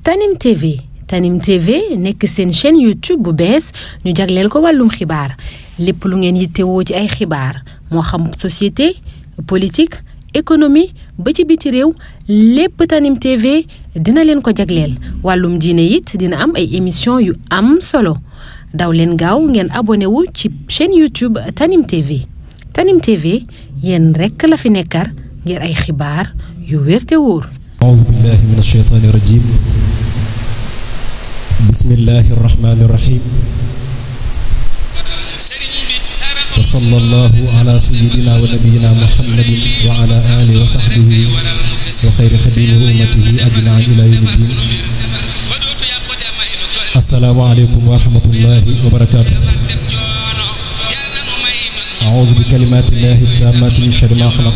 Tanim TV nekk seen chaîne YouTube bu bees ñu jagleel ko wàllum xibaar lépp lu ngeen yittewoo ci ay xibaar moo xam société politique économie ba ci biti réew lépp Tanim TV dina leen ko jagleel wàllum diine it dina am ay émission yu am solo daw leen gaaw ngeen abonné wu ci chaîne YouTube Tanim TV yéen rekk la fi nekkar ngir ay xibaar yu wér te wóor. A'uuzu billaahi mina shaytaani rajiim. Bismillaahi rahmaani rahiim. Wa sallallaahu alaa sayyidinaa wa nabiyyinaa Muhammadin wa alaa aalihi wa sahbihi wa xayri xadiimi ummatihi ajma'iin ilaa yawmi ddiin. Assalaamu aleykum wa rahmatullaahi wa barakaatuh. A'uuzu bi kalimaatillaahi taammaati min sharri maa xalaq.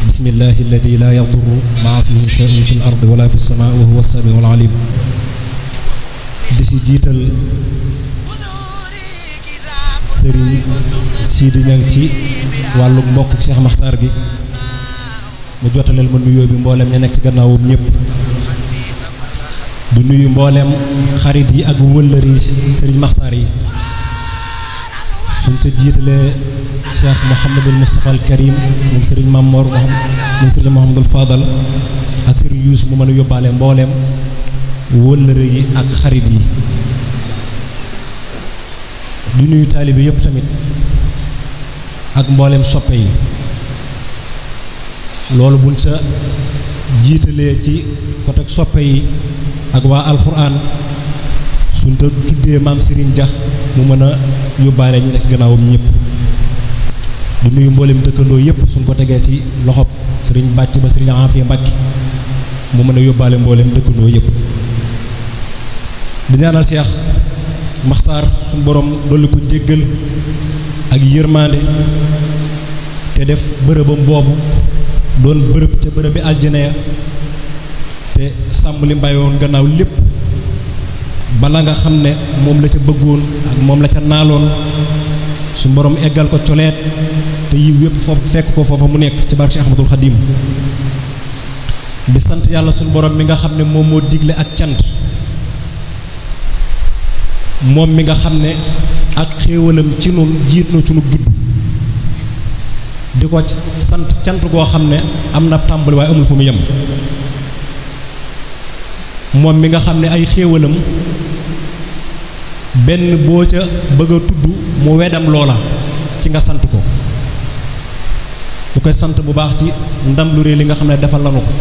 Bismillaahi allazii laa yadurru ma'a ismihi shay'un fil ardi wa laa fis samaa'i wa huwa as-samii'ul 'aliim. di si jiital Serigne Sidi Niang ci wàllu mbokk Cheikh Makhtar gi mu jotaleel ma nuyoo bi mboolem ña nekk ci gannaawam ñëpp du nuyu mboolem xarit yi ak wëllëri yi Serigne Makhtar yi suñ te jiitalee Cheikh Mouhamadul Moustapha al Karim moom Serigne Mamor moom Serigne Mouhamadul Fadal ak Serigne Youssou mu mën a yóbbaale mboolem wëllëre yi ak xarit yi di nuyu taalibe yëpp tamit ak mboolem soppe yi loolu buñ sa jiitalee ci côté soppe yi ak waa alxuraan suñ te tuddee maam Serigne Dia mu mën a yóbbaale ñi nekk ci gannaawam ñëpp di nuyu mboolem dëkkandoo yëpp suñ ko tegee ci loxob Serigne Bàcc ba Serigne Afia Mbàkke mu mën a yóbbaale mboolem dëkkandoo yëpp di ñaanal Cheikh Makhtar suñu borom dolli ko jéggal ak yërmande te def bërëbam boobu doon bërëb ca bërëb bi aljana ya te sàmm li mbayoon gannaaw lépp bala nga xam ne moom la ca bëggoon ak moom la ca naaloon suñu borom eggal ko coleet te yiw yépp foofu fekk ko foofa mu nekk ci barke Ahmadul Xadim di sant yàlla suñu borom mi nga xam ne moom moo digle ak cant moom mi nga xam ne ak xéewalam ci nun jiit na ci nu judd di ko sant cant goo xam ne am na tàmbali waaye amul fu mu yem moom mi nga xam ne ay xéewalam benn boo ca bëgg a tudd mu weddam loola ci nga sant ko du koy sant bu baax ci ndam lu rëy li nga xam ne defal nanu ko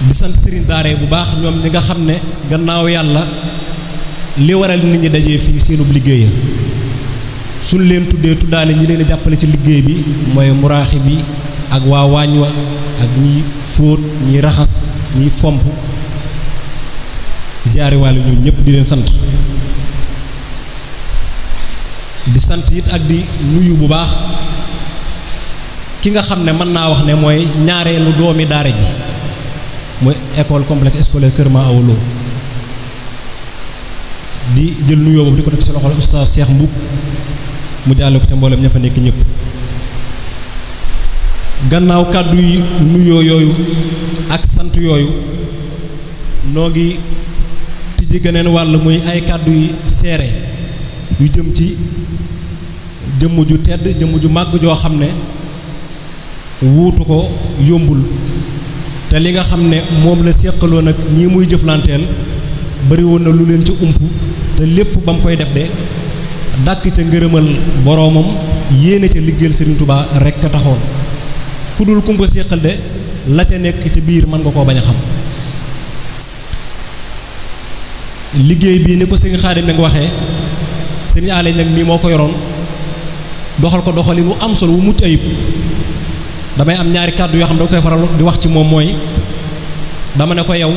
di sant Serigne Daara bu baax ñoom ñi nga xam ne gannaaw yàlla li waral nit ñi dajee fii seenub liggéeya suñ leen tuddee tuddaale ñi leen di jàppale ci liggéey bi mooy muraaxi bi ak waa waañ wa ak ñiy fóot ñiy raxas ñiy fomp ziyaari wàllu ñoom ñëpp di leen sant di sant it ak di nuyu bu baax ki nga xam ne mën naa wax ne mooy ñaareelu doomi daara ji mooy école complexe scolaire Kër Ma Awa Lo di jël nuyoo boobu di ko teg ci loxol oustaz Cheikh Mbouk mu jàlle ko ca mboolem ña fa nekk ñëpp gannaaw kàddu yi nuyoo yooyu ak sant yooyu noo ngi tijji geneen wàll muy ay kàddu yi seere yu jëm ci jëmm ju tedd jëmm ju màgg joo xam ne wuutu ko yombul te li nga xam ne moom la séqaloon ak ñii muy jëflanteel bari woon na lu leen ci ump te lépp ba mu koy def de dàkk ca ngërëmal boroomam yéene ca liggéeyal Serigne Touba rekk a taxoon ku dul kum ko séqal de la ca nekk ca biir mën nga koo bañ a xam liggéey bii ni ko Serigne Khadim nag waxee Serigne Alé nag mii moo ko yoroon doxal ko doxalin wu am solo wu mucc ayib damay am ñaari kàddu yoo xam ne da koy faral di wax ci moom mooy dama ne ko yow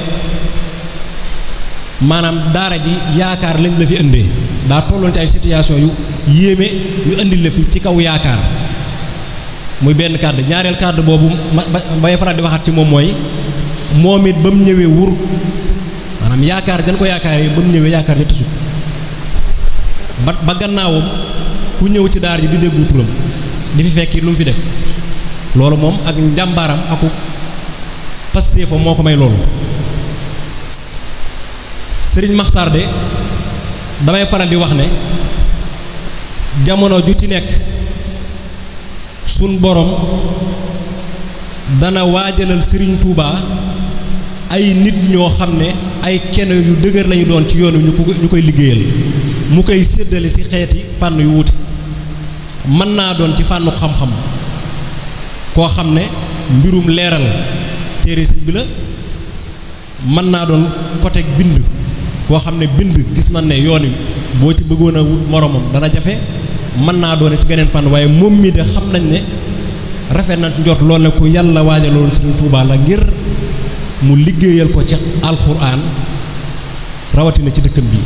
maanaam daara ji yaakaar lañ la fi indee daa tolloon ci ay situation yu yéeme ñu indil la fi ci kaw yaakaar muy benn kàddu ñaareel kàddu boobu bay faral di waxaat ci moom mooy moom it ba mu ñëwee wur maanaam yaakaar dañ ko yaakaar yi ba mu ñëwee yaakaar ja tasut ba gannaawam ku ñëw ci daara ji di déggu turam di fi fekki lu mu fi def loolu moom ak njàmbaaram aku Pastef moo ko may loolu. Sëriñ Maxtaar de damay faral di wax ne jamono ju ci nekk sun borom dana waajalal Sëriñ Tuubaa ay nit ñoo xam ne ay kenn yu dëgër lañu doon ci yoonu ñu koy liggéeyal mu koy séddale ci xeeti fànn yu wuute. mën naa doon ci fànnu xam-xam koo xam ne mbirum leeral téere sëñ bi la, mën naa doon côté bind koo xam ne bind gis nañ ne yoon wi boo ci bëggoon a wut moromam dana jafe. mën naa doon ci geneen fànn waaye moom mi de xam nañ ne rafet na njort loolu ne ku yàlla waajaloon Sëriñ Tuubaa la ngir mu liggéeyal ko ci alxuraan rawatina ci dëkkam bi.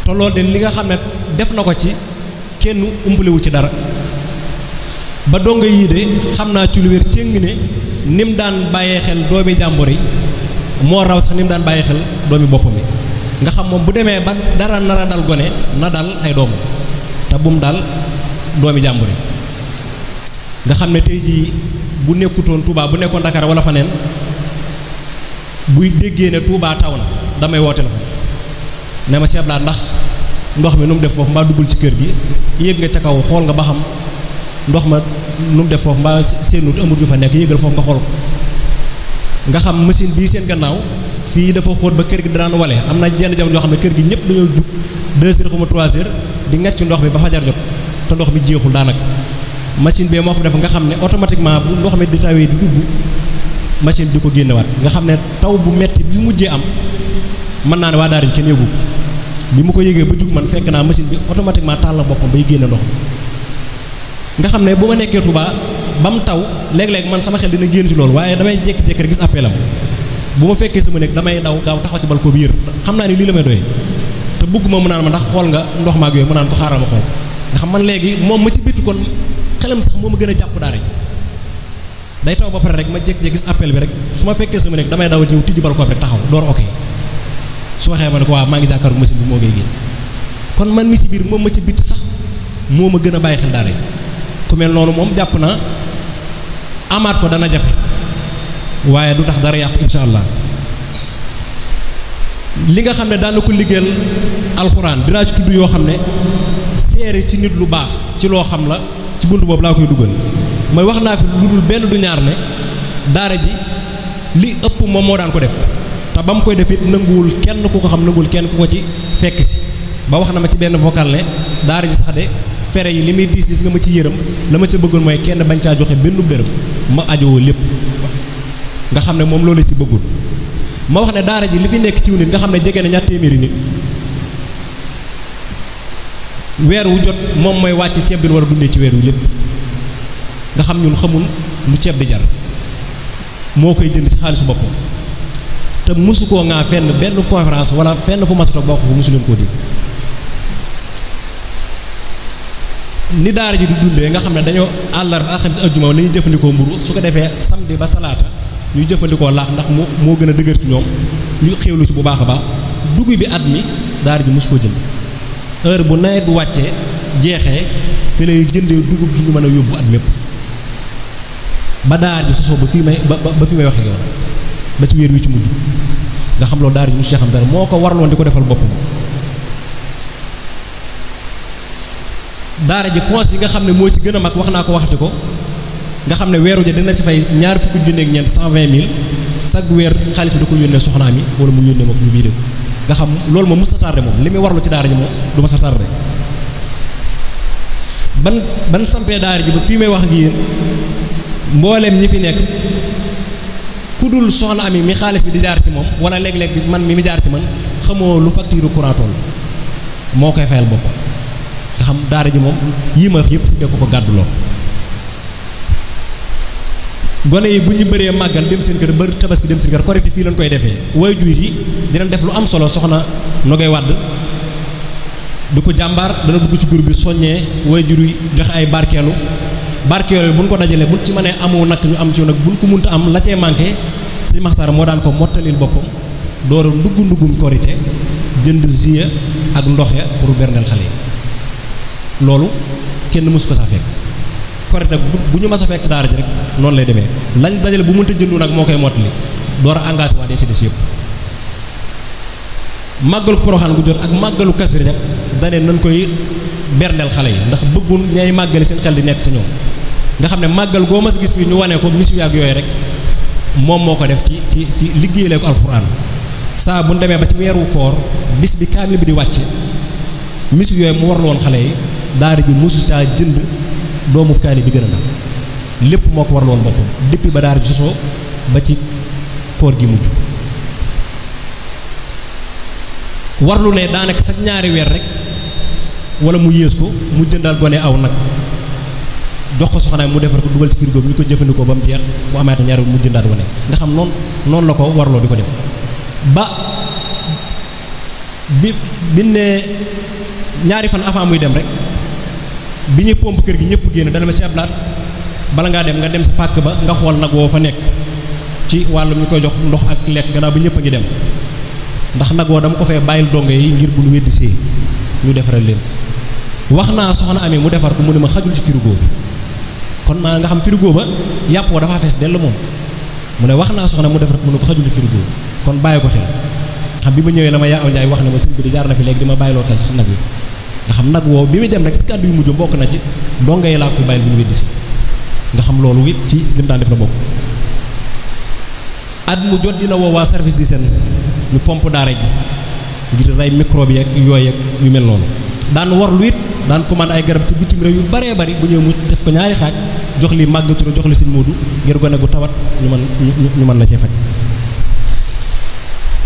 te loolu de li nga xam ne def na ko ci kenn umpalewu ci dara ba dongo yii de xam naa ci lu wér cëng ne nim daan bàyyee xel doomi jàmbur yi moo raw sax nim daan bàyyee xel doomi boppam yi. nga xam moom bu demee ba dara nar a dal gone na dal ay doom te bum dal doomi jàmbur yi. nga xam ne tey jii bu nekkutoon Touba bu nekkoon Dakar wala faneen buy déggee ne Touba taw na damay woote la ne ma Cheikh Bala ndax ndox mi nu mu def foofu mbaa duggul ci kër gi yéeg nga ca kaw xool nga ba xam ndox ma nu mu def foofu mbaa seenut amul ju fa nekk yéegal foofu nga xool ko. nga xam machine bii seen gannaaw fii dafa xóot ba kër gi daan wale am na jenn jamono yoo xam ne kër gi ñëpp dañoo jug 2 heures xuma 3 heures di ngacc ndox mi ba fajar jot te ndox mi jeexul daanaka. machine bee moo ko def nga xam ne automatiquement bu ndox mi di tawee di dugg machine di ko génnewaat nga xam ne taw bu metti bi mujjee am mën naa ne waa daara ji kenn yëgu bi mu ko yëgee ba jug man fekk naa machine bi automatiquement taal la boppam bay génne ndox nga xam ne bu ma nekkee Touba ba mu taw léeg-léeg man sama xel dina génn ci loolu waaye damay jékki-jékki rek gis appelam bu ma fekkee sama nekk damay daw gaaw taxaw ci balcon bi yër xam naa ni lii la may doy te bëgguma mu naan ma ndax xool nga ndox maag yooyu mu naan ko xaaral ma xool nga xam man léegi moom ma ci bitti kon xelam sax moo ma gën a jàpp daara day taw ba pare rek ma jékki-jékki gis appel bi rek su ma fekkee sama nekk damay daw ñëw tijji balcon bi rek taxaw door ok su waxee ma ne ko waaw maa ngi jàkkaaru machine bi moo ngay génn kon man mi ci biir moom ma ci bitti sax moo ma gën a bàyyi xel daara ku mel noonu moom jàpp na amaat ko dana jafe waaye du tax dara yàqu insha allah. li nga xam ne daan na ko liggéeyal alxuraan dinaa ci tudd yoo xam ne seere ci nit lu baax ci loo xam la ci bunt boobu laa koy dugal mooy wax naa fi lu dul benn du ñaar ne daara ji li ëpp moom moo daan ko def te ba mu koy def it nanguwul kenn ku ko xam nanguwul kenn ku ko ci fekk ci ba wax na ma ci benn vocal ne daara ji sax de fere yi li muy diis nga ma ci yërëm la ma ca bëggoon mooy kenn bañ caa joxe benn dërëm ma ajowoo lépp nga xam ne moom loolu ci bëggul ma wax ne daara ji li fi nekk ciw nit nga xam ne jege na ñaar téeméeri nit weer wu jot moom mooy wàcc ceeb bi war a dundee ci weer wi lépp nga xam ñun xamul lu ceeb di jar moo koy jënd ci xaalisu boppam te mosu koo ngaa fenn benn conférence wala fenn fu mas a toog bokk fu mosu leen koo dégg ni daara ji di dundee nga xam ne dañoo àllarba alxames ajjuma la ñuy jëfandikoo mburu su ko defee samedi ba talaata ñuy jëfandikoo laax ndax moo gën a dëgër ci ñoom ñu xéwlu ci bu baax a baax dugub bi at mi daara ji mosu koo jënd heure bu nawet bu wàccee jeexee fi lay jëndee dugub ji ñu mën a yóbbu at mépp ba daara ji sosoo ba fii may ba fi may waxee yoon ba ci weer wi ci mujj nga xam loolu daara ji mosu ci xam dara moo ko warloon di ko defal boppam. daara ji fonds yi nga xam ne moo ci gën a mag wax naa ko waxati ko nga xam ne weeru ja dina ci fay ñaar fukki junni ak ñeent 120 000 chaque weer xaalis bi da ko yónnee soxnaa mi wala mu yónnee ma ko ñu vidéo nga xam loolu moom mos a tardé moom li muy warlu ci daara ji moom du ma sa tardé ban sampee daara ji ba fii may wax ak yéen mbooleem ñi fi nekk ku dul soxna ami mi xaalis bi di jaar ci moom wala léeg-léeg bi man mi jaar ci man xamoo lu facture courant toll moo koy fayal boppam nga xam daara ji moom yii ma wax yëpp si bekk ko gàddu lool gone yi bu ñu bëree màggal dem seen kër bër tabaski dem seen kër korite fii lañ koy defee waajur yi dinañ def lu am solo soxna Nogay Wàdd du ko jàmbaar dana dugg ci groupe bi soññee waajur yi joxe ay barkeelu bu ñu ko dajalee buñ ci mënee amoo nag ñu am ci nag buñ ko munta am la cee manqué Sëñ Maxtaar moo daan ko mottalil boppam door a ndugg korite jënd ziya ak ndox ya pour berndeel xale yi loolu kenn mësu ko saa fekk korite nag bu ñu mas a fekk ci daara ji rek noonu lay demee lañ dajale bu mënta jëndu nag moo koy mottali door a engagé waa des si des yëpp màggalu Poroxaan gu jot ak màggalu Kazu Rajab dane nañ koy berndeel xale yi ndax bëggul ñay màggale seen xel di nekk ci ñoom nga xam ne màggal goo mas gis fi ñu wane ko misu ak yooyu rek moom moo ko def ci liggéeyale ko alxuraan saa bu ñu demee ba ci weeru koor bis bi kaamil bi di wàcc misu yooyu mu warlu woon xale yi daara ji mosu caa jënd doomu kaani bi gën a ndaw lépp moo ko warlu woon boppam depuis ba daara ji sosoo ba ci koor gi mujj warlu ne daanaka sax ñaari weer rek wala mu yées ko mu jëndal gone aw nag jox ko soxnaay mu defar ko dugal ci frigo bi ñu ko jëfandikoo ba mu jeex bu amaate ñaari mu jëndaat wane nga xam noonu la ko warloo di ko def ba bi ne ñaari fan avant muy dem rek bi ñuy pompe kër gi ñëpp génn dana ma ci ablaat bala ngaa dem nga dem sa pàkk ba nga xool nag woo fa nekk ci wàllu ñu koy jox ndox ak lekk gannaaw bi ñëpp a ngi dem ndax nag woo dama ko fee bàyyil dongo yi ngir bu ñu weddi see ñu defaral leen wax naa soxna Ami mu defar ko mu ne ma xajul ci frigo bi kon maa nga xam frigo ba yàpp woo dafa fees dell moom mu ne wax naa soxna mu defar ko mu ne ko xajul ci frigo bi kon bàyyi ko xel xam bi ma ñëwee la ma yaa aw Njaay wax ne ma sëñ bi di jaar na fi léegi di ma bàyyiloo xel sax nag wi nga xam nag woo bi muy dem rek ci kàddu yu mujj bokk na ci dongo yi laa ko fi bàyyil bu ñu weddi si nga xam loolu it ci lim daan def la bokk at mu jot dina woo waa service d'hygiène ñu pompe daara ji ngir rey microbe yeeg yooyu yu mel noonu daan war lu it daan commandé ay garab ci bitim réew yu baree bari bu ñëw mu def ko ñaari xaaj jox li màggatura jox li sëñ Moodu ngir gone gu tawat ñu mën na cee faj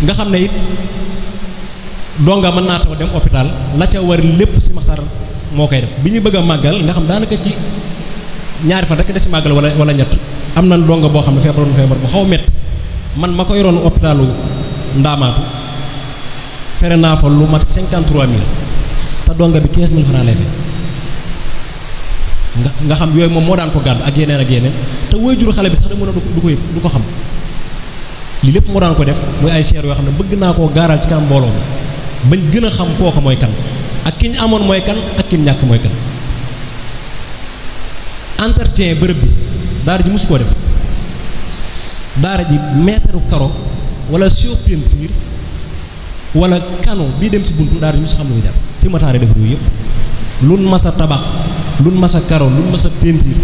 nga xam ne it donga mën naa taw dem hôpital la ca war lépp si maxtar moo koy def bi ñu bëgg a màggal nga xam daanaka ci ñaari fan rek des si màggal wala ñett am na donga boo xam ne feebar bu xaw a métti man ma ko yoroon hôpitalu Ndaamaatu fere naa fa lu mat 53000 te donga bi 15000 francs lay fay nga xam yooyu moom moo daan ko gàddu ak yeneen te waajuru xale bi sax da mën a du ko xam lii lépp moo daan ko def muy ay seer yoo xam ne bëgg naa koo gaaral ci kanam mbooloo mi bañ gën a xam kooka mooy kan ak ki ñu amoon mooy kan ak ki ñu ñàkk mooy kan entretien bërëb bi daara ji mosu koo def daara ji mètre karo wala sio peinture wala kano bii dem si buntu daara ji mosu xam lu muy jar ci mataare def yooyu yëpp lun mas a tabax lun mas a karo lun mas a peinture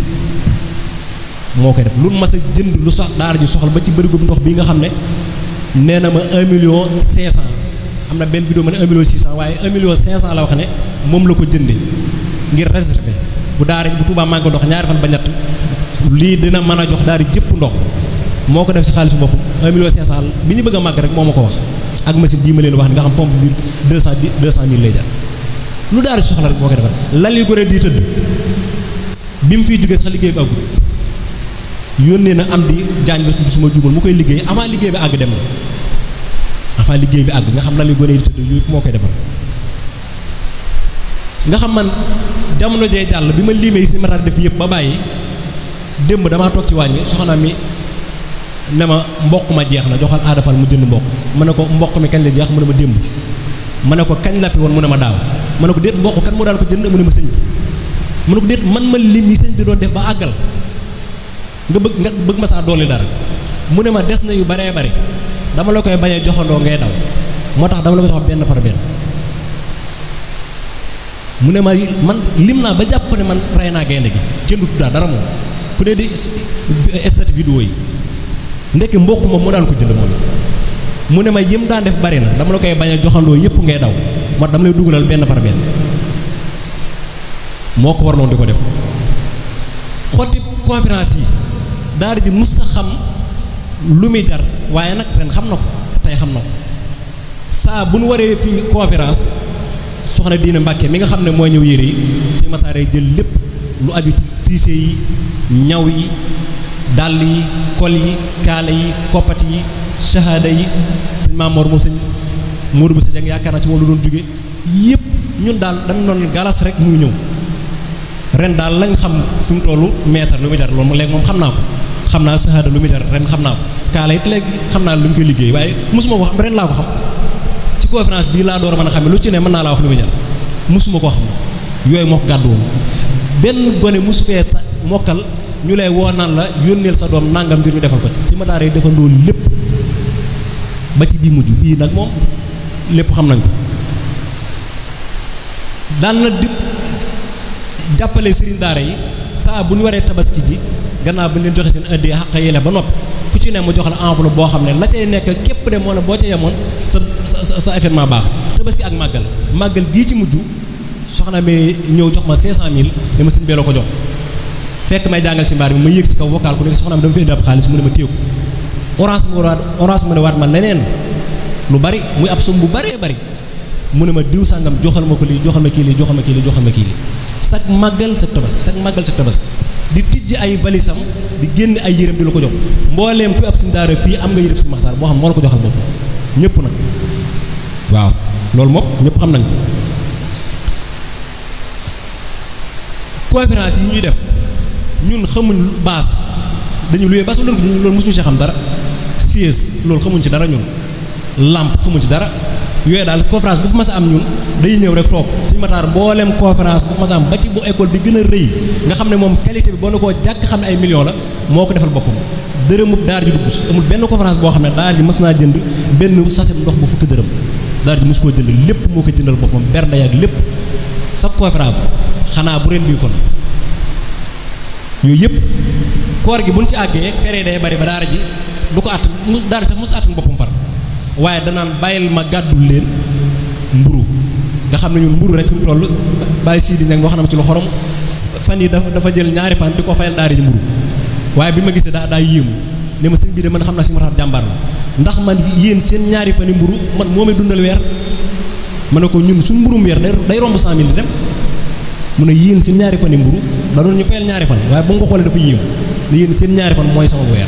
moo koy def lun mas a jënd lu sax daara ji soxla ba ci bërigub ndox bi nga xam ne nee na ma 1,500,000 am na benn vidéo ma ne 1,600,000 waaye 1,500,000 la wax ne moom la ko jënde ngir réserver bu daara ji bu Tuubaa manqué ndox ñaari fan ba ñett lii dina mën a jox daara jëpp ndox moo ko def si xaalisu boppam 1,500,000 bi ñu bëgg a màgg rek moo ma ko wax ak machine bii ma leen wax nga xam pompe bi 200,000 lay jar lu daara ci soxla rek moo koy defar lal yi gore di tëdd bi mu fiy jógee sax liggéey bi àggul yónnee na am di jaañ ba tudd suma jubal mu koy liggéey avant liggéey bi àgg dem na avant liggéey bi àgg nga xam lal yi gore di tëdd yooyu moo koy defar nga xam man jamono jee jàll bi ma limee si mataar def yëpp ba bàyyi démb damaa toog ci waañ bi soxna mi ne ma mboq ma jeex na joxal aadafal mu jënd mboq ma ne ko mboq mi kañ la jeex mu ne ma démb ma ne ko kañ la fi woon mu ne ma daaw ma ne ko déet mboq kan moo daan ko jënd mu ne ma sëñ bi mu ne ko déet man ma lim yi sëñ bi doon def ba àggal nga bëgg ma saa dolli dara mu ne ma des na yu baree bari dama la koy bañee joxandoo ngay daw moo tax dama la ko jox benn par benn mu ne ma man lim naa ba jàpp ne man rey naa gaynde gi kenn du tuddaa dara moom ku ne di estat vidéo yi ndekki mboq moom moo daan ko jënd moom mu ne ma yim daan def bari na dama la koy bañ a joxandoo yëpp ngay daw moo dama lay dugalal benn par benn moo ko warloon di ko def xotti conférence yi daara ji mus sa xam lu muy jar waaye nag ren xam na ko tey xam na ko saa bu nu waree fii conférence soxna Diine Mbàkke mi nga xam ne mooy ñëw yére yi si mataare jël lépp lu aju ci tiise yi ñaw yi dàll yi kol yi kaala yi koppati yi shahada yi sëñ Maamoor moom sëñ Moodu bu sa jàng yaakaar naa ci moom lu doon jóge yëpp ñun daal dañ doon galas rek muy ñëw ren daal lañ xam fi mu tollu mètre lu muy jar loolu léegi moom xam naa ko xam naa shahada lu muy jar ren xam naa ko kaala it léegi xam naa lu ñu koy liggéey waaye mosuma ko xam ren laa ko xam ci conférence bii laa door a mën a xam ne lu ci ne mën naa laa wax lu muy jar mosuma koo xam yooyu moo ko gàddu woon benn gone mosu fee mokkal ñu lay woo naan la yónneel sa doom nangam ngir ñu defal ko ci Sëñ Matar yi defandoo lépp ba ci bii mujj bii nag moom lépp xam nañ ko daan na di jàppale sëriñ daara yi saa bu ñu waree tabaski ji gannaaw bi ñu leen joxe seen ëddee xaq yele ba noppi ku ci ne mu jox la enveloppe boo xam ne la cay nekk képp de moo la boo ca yemoon sa événement baax tabaski ak màggal gii ci mujj soxna mi ñëw jox ma 500000 ne ma sëñ beeloo ko jox fekk may jàngal ci mbaar bi ma yéeg ci kaw vocal ku nekk soxna mi dama fi indi ab xaalis mu ne ma téeku orange mu ne waat ma leneen lu bari muy ab sum bu baree bari mu ne ma diw sàngam joxal ma ko lii joxal ma kii lii joxal ma kii lii joxal ma kii lii sag màggal sa tabaski di tijji ay valisam di génn ay yërëm di la ko jox mbooleem ku ab Sëñ Daara fii am nga yërëm Sëñ Maxtaar boo xam moo la ko joxal bopp ñëpp nag waaw loolu moom ñëpp xam nañ conférence yi ñuy def ñun xamuñ baas dañu luwee baas loolu mosuñu si xam dara siège loolu xamuñ ci dara ñun lampe xamuñ ci dara yooyu daal conférence bu fi mas a am ñun day ñëw rek toog Sëñ Matar mboolem conférence bu fi mas a am ba ci bu école bi gën a rëy nga xam ne moom qualité bi boo na koo jàkk xam ne ay millions la moo ko defal boppam dërëmub daar ji dugg amul benn conférence boo xam ne daar ji mës naa jënd benn sachet ndox bu fukki dërëm daar ji mës koo jënd lépp moo ko jëndal boppam bernde ak lépp sa conférence xanaa bu ren bii kon yooyu yëpp koor gi buñ ci àggee fere day bari ba daara ji du ko att daara ji sax mos attan boppam far waaye danaan bàyyil ma gàddul leen mburu nga xam ne ñun mburu rek fi mu toll bàyyi sii di ñag wax na ma ci lu xorom fan yi dafa jël ñaari fan di ko fayal daara ji mburu waaye bi ma gisee daa yéemu ne ma sëñ bi de man xam naa Sëñ Matar jàmbaar la ndax man yéen seen ñaari fan yi mburu man moo may dundal weer ma ne ko ñun suñ mburum weer day romb 100000 di dem mu ne yéen seen ñaari fan yi mburu da doon ñu fayal ñaari fan waaye ba nga ko xoolee dafa yéemu ne yéen seen ñaari fan mooy sama weer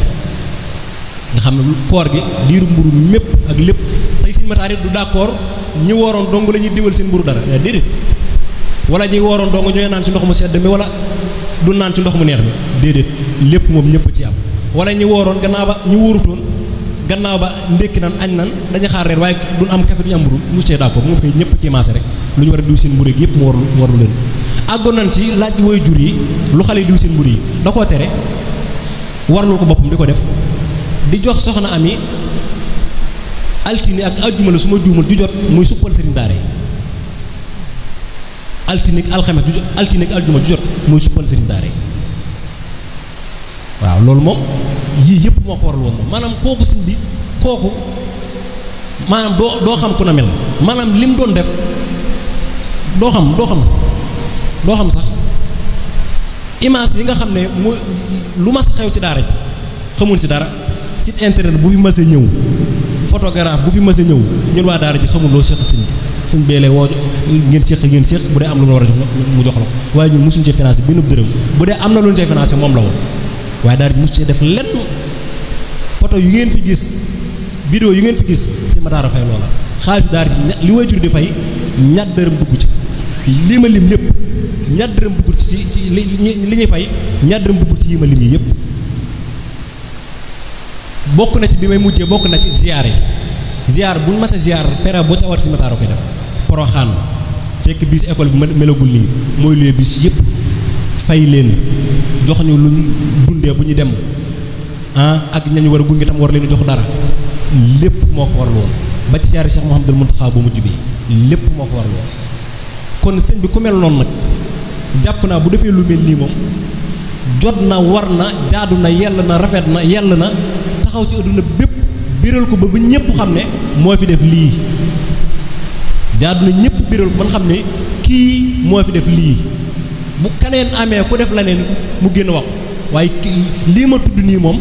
nga xam ne koor gi diiru mburu mépp ak lépp tey Sëñ Matar du d'accord ñi wooroon dong la ñuy diwal seen mburu dara déedéet wala ñi wooroon dong ñooy naan ci ndox mu sedd mi wala du naan ci ndox mu neex mi déedéet lépp moom ñëpp ci am wala ñi wooroon gannaaw ba ñu wóorutoon gannaaw ba ndékki nan añ nan dañu xaar reer waaye duñ am café duñu am mburu mu cee d'accord moom koy ñëpp ci maase rek lu ñu war a diw seen mburu yëpp mu warlu leen àggoon nañ ci laaj woy jur yi lu xale yi diw seen mburu yi da koo tere warlul ko boppam di ko def di jox soxna Ami altine ak ajjuma la su ma juumal ju jot muy suppal sëriñ daara yi altine ak alxames ju jot altine ak ajjuma ju jot muy suppal sëriñ daara yi waaw loolu moom yii yëpp moo ko waral woon moom maanaam kooku sëñ bi kooku maanaam doo xam ku na mel maanaam lim doon def doo xam sax image yi nga xam ne mu lu mas xew ci daara ji xamul ci dara site internet bu fi mas a ñëw photographe bu fi mas a ñëw ñun waa daara ji xamul loo seq suñ beelee woo ngeen séq bu dee am lu mu war a jox mu jox la ko waaye ñun mosuñ cee financé benn dërëm bu dee am na lu ñu cee financé moom la woon waaye daara ji mosu cee def lenn photo yu ngeen fi gis vidéo yu ngeen fi gis Sëñ Matar a fay loola xaalis daara ji li waajur di fay ñaat dërëm dugg ci lii ma lim lépp ñaat dërëm dugg ci li ñuy fay ñaat dërëm dugg ci yi ma lim yi yëpp bokk na ci bi may mujjee bokk na ci ziyaar buñ mas a ziyaar fera boo ca war Sëñ Matar a koy def Poroxaan fekk bis école bi melagul nii mooy luy bis yëpp fay leen jox ñu lu ñu dundee bu ñu dem ak ñañu war a gunge tam war leen jox dara lépp moo ko waral woon ba ci ziyaar Cheikh Mouhamadul Mountakha bu mujj bi lépp moo ko waral woon kon sëñ bi ku mel noonu nag jàpp naa bu defee lu mel nii moom jot na war na jaadu na yell na rafet na yell na taxaw ci adduna bépp biral ko ba ñëpp xam ne moo fi def lii jaadu na ñëpp biral ko ba xam ne kii moo fi def lii bu kaneen amee ku def la neen mu génn wax waaye lii ma tudd nii moom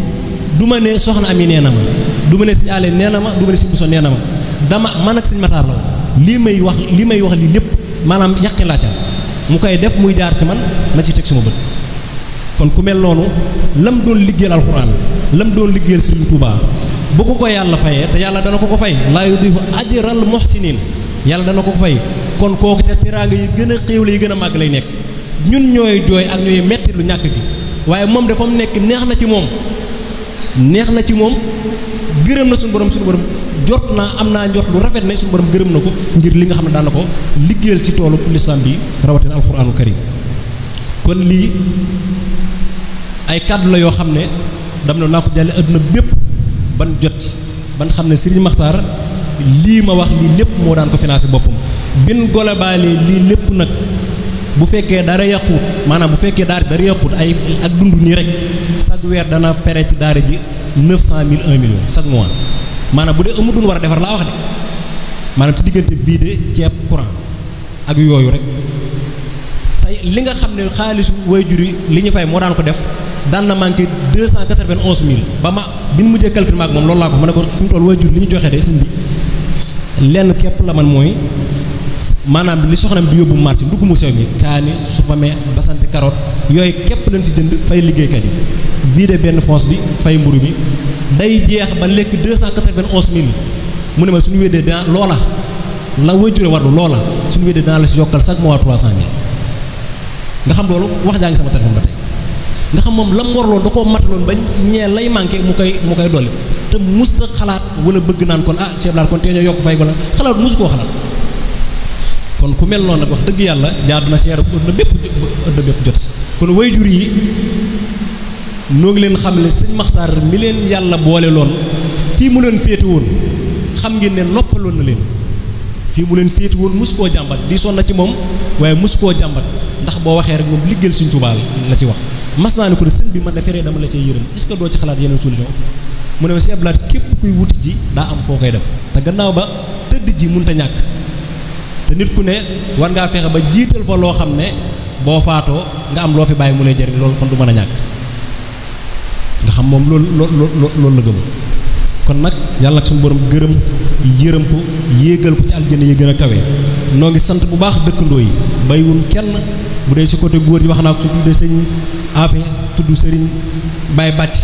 du ma ne soxna Ami nee na ma du ma ne Sëñ Ale nee na ma du ma ne Sëñ Buso nee na ma dama man ak Sëñ Matar la lii may wax lii lépp maanaam yàqin laa ca mu koy def muy jaar ci man ma ci teg suma bët kon ku mel noonu lam doon liggéeyal alxuraan lam doon liggéeyal Sëriñ Tuubaa bu ko yàlla fayee te yàlla dana ko fay laa yudiifu ajral muhsinin yàlla dana ko fay kon kooku ca teraanga yi gën a xéewle yi gën a màgg lay nekk ñun ñooy jooy ak ñooy metti lu ñàkk gi waaye moom dafa mu nekk neex na ci moom gërëm na suñu borom jot naa am naa njort lu rafet ne suñu borom gërëm na ko ngir li nga xam ne daan na ko liggéeyal ci toolu lislaam bi rawatina alxuraanu karim kon lii ay kàddu la yoo xam ne dam na naa ko jàlle adduna bépp ban jot ban xam ne Serigne Makhtar lii ma wax lii lépp moo daan ko financé boppam bin golobaalee lii lépp nag bu fekkee dara yàquut maanaam bu fekkee dara yàquut ay ak dund nii rek chaque weer dana fere ci daara ji 900 000 1 million chaque mois maanaam bu dee amutoon war a defar laa wax de maanaam ci diggante vide ceeb courant ak yooyu rek tey li nga xam ne xaalisu waajur yi li ñu fay moo daan ko def daan na manqué 291 000 ba ma bi ñu mujjee calcul maag moom loolu laa ko mën a ko fi mu toll waajur li ñu joxe de sëñ bi lenn képp la man mooy maanaam li soxnam di yóbbu marché ndugg mu sew mi kaani supame basante carotte yooyu képp lañ ci jënd fay liggéeykat yi vide benn fonce bi fay mburu bi day jeex ba lekk 291 000 mu ne ma suñu wéddee dina loola la waajure warlu loola suñu wéddee dinaa la si yokkal chaque mois 300 000 nga xam loolu wax jaa ngi sama téléphone ba tey nga xam moom lam warloon da koo mataloon ba ñee lay manqué mu koy dolli te mus ta xalaat wala bëgg naan kon ah Cheikh Abdoulaye kon tee ñoo yokk fay wala xalaat musu koo xalaat kon ku mel noonu nag wax dëgg yàlla jaadu na seer ëdd bépp jot kon waajur yi noo ngi leen xam ne sëñ Makhtar mi leen yàlla boole loon fii mu leen féete woon xam ngeen ne noppaloon na leen fii mu leen féete woon mosu koo jàmbat di sonn na ci moom waaye mosu koo jàmbat ndax boo waxee rek moom liggéeyal Sëñ Tuubaa la ci wax mas naa ne ko ne sëñ bi man de feree dama la cay yërëm est-ce que doo ci xalaat yeneen solution mu ne ma Cheikh Abdoulaye képp kuy wuti ji daa am foo koy def te gannaaw ba tëdd ji mënut a ñàkk te nit ku ne war ngaa fexe ba jiital fa loo xam ne boo faatoo nga am loo fi bàyyi mu lay jëriñ loolu kon du mën a ñàkk nga xam moom loolu la gëm kon nag yàlla nag suñu borom gërëm yërëm ko yéegal ko ci aljana yi gën a kawe noo ngi sant bu baax dëkkandoo yi baywun kenn bu dee si côté góor yi wax naa ko su tuddee sëñ Afe tudd sëriñ Baye Bàcc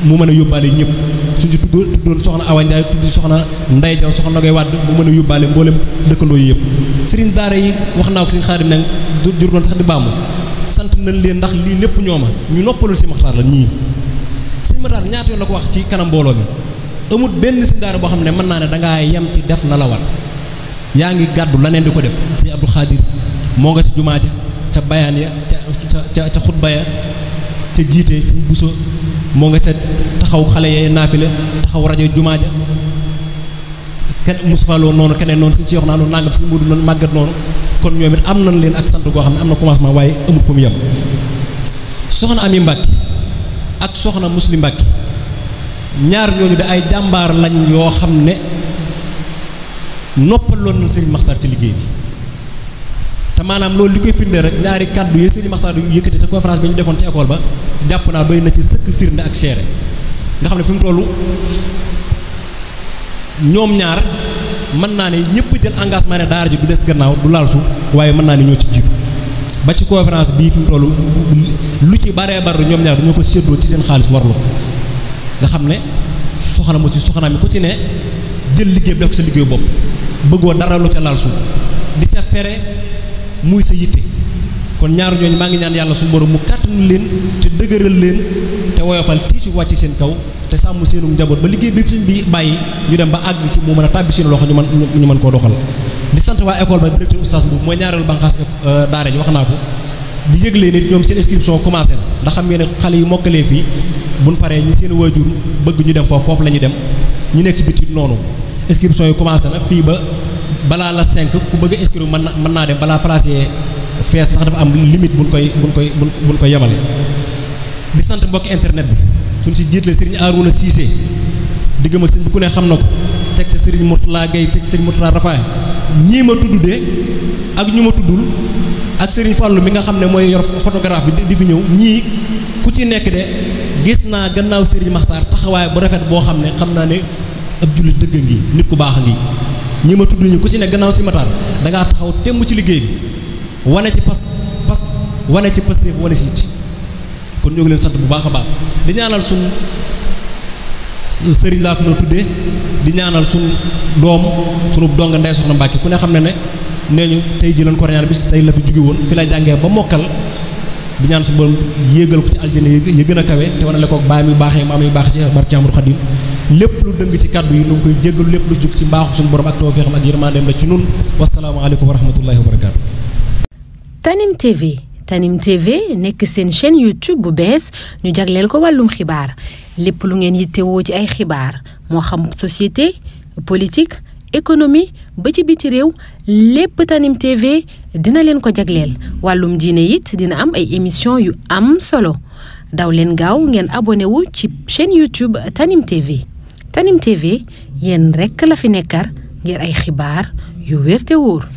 mu mën a yóbbaale ñëpp suñ si tuddoon soxna Awa Ndiaye tudd soxna Ndey Jaw soxna Nogay Wàdd mu mën a yóbbaale mboolem dëkkandoo yi yëpp sëriñ daara yi wax naa ko sëñ Xaadim nag jur doon sax di baamu sant nañ leen ndax lii lépp ñooma ñu noppalul si Maxtaar la ñii sëñ Maxtaar ñaata yoon la ko wax ci kanam mbooloo mi amut benn sëñ daara boo xam ne mën naa ne dangaa yem ci def la la war yaa ngi gàddu laneen di ko def sëñ Abdou Khadir moo nga ca jumaa ja ca bayaan ya ca xutba ya ca jiite sëñ Buso moo nga ca taxaw xale yee naafile taxaw rajo jumaa ja kenn Moustapha Lo noonu keneen noonu suñ ci wax naa noonu nangam suñu mudu noonu màggat noonu kon ñoom it am nañ leen ak sant goo xam ne am na commencement waaye amul fu mu yem soxna Ami Mbàkke ak soxna Muslim Mbàkke ñaar ñooñu de ay jàmbaar lañ yoo xam ne noppaloon nañ Serigne Makhtar ci liggéey bi te maanaam loolu li koy firnde rek ñaari kàddu yi Serigne Makhtar yu yëkkati ca conférence bi ñu defoon ci école ba jàpp naa doy na ci sëkk firnde ak seere nga xam ne fi mu toll ñoom ñaar mën naa ne ñëpp jël engagement ne daara ji du des gannaaw du laal suuf waaye mën naa ne ñoo ci jiitu ba ci conférence bii fi mu toll lu ci baree bari ñoom ñaar dañoo ko séddoo ci seen xaalis warlu ko nga xam ne soxna mu ci soxna mi ku ci ne jël liggéey bi def ko sa liggéeyu bopp bëggoo dara lu ca laal suuf di ca fere muy sa yitte kon ñaar ñooñu maa ngi ñaan yàlla suñu borom mu kàttan leen te dëgëral leen te woyofal tiis yu wàcc seen kaw te sàmm seenu njaboot ba liggéey bi fi bi bàyyi ñu dem ba àgg ci mu mën a tàbbi seen loxo ñu mën koo doxal di sant waa école ba directeur oustaz bu mooy ñaareelu banqaas daara ji wax naa ko di yëgle nit ñoom seen inscription commencé na ndax xam ngeen ne xale yu mokkalee fii buñ paree ñi seen waajur bëgg ñu dem foofu la ñuy dem ñu nekk si biti noonu inscription yi commencé na fii ba balaa la 5 ku bëgg a inscrire mën naa dem balaa placé fees ndax dafa am limite buñ koy yemale di sant mbokki internet bi suñ si jiitle Serigne Arouna Cissé diggam ak sëñ bi ku ne xam na ko teg ca Serigne Mourtala Gueye teg ca Serigne Mourtala Rafaay ñii ma tudd de ak ñu ma tuddul ak Serigne Fallou mi nga xam ne mooy yor photographe bi di fi ñëw ñii ku ci nekk de gis naa gannaaw Serigne Makhtar taxawaay bu rafet boo xam ne xam naa ne ab jullit dëgg ngi nit ku baax ngi ñii ma tudd ñu ku ci ne gannaaw si Makhtar dangaa taxaw temm ci liggéey bi wane ci wane ci Pastef wane si it kon ñoo ngi leen sant bu baax a baax di ñaanal suñ sëriñ laa ko mën a tuddee di ñaanal suñ doom sunu donga Ndey Soxna Mbàkke ku ne xam ne nee ñu tey ji lañ ko reñaan bis tey la fi jóge woon fi la jàngee ba mokkal di ñaan suñu borom yéegal ko ci aljana yi gën a kawe te wanale ko baay mi baaxee maam yi baax ci barke Amadu Xadim lépp lu dëng ci kàddu yi nu ngi koy jéggalu lépp lu jug ci mbaaxu suñu borom ak tawfeexam ak yërmandeem la ci nun wasalaamaaleykum wa rahmatullahi wa barakaatu. Tanim TV Tanim TV nekk seen chaîne YouTube bu bees ñu jagleel ko wàllum xibaar lépp lu ngeen yittewoo ci ay xibaar moo xam société politique économie ba ci biti réew lépp Tanim TV dina leen ko jagleel wàllum diine it dina am ay émission yu am solo daw leen gaaw ngeen abonné wu ci chaîne YouTube Tanim TV Tanim TV yéen rekk la fi nekkar ngir ay xibaar yu wér te wóor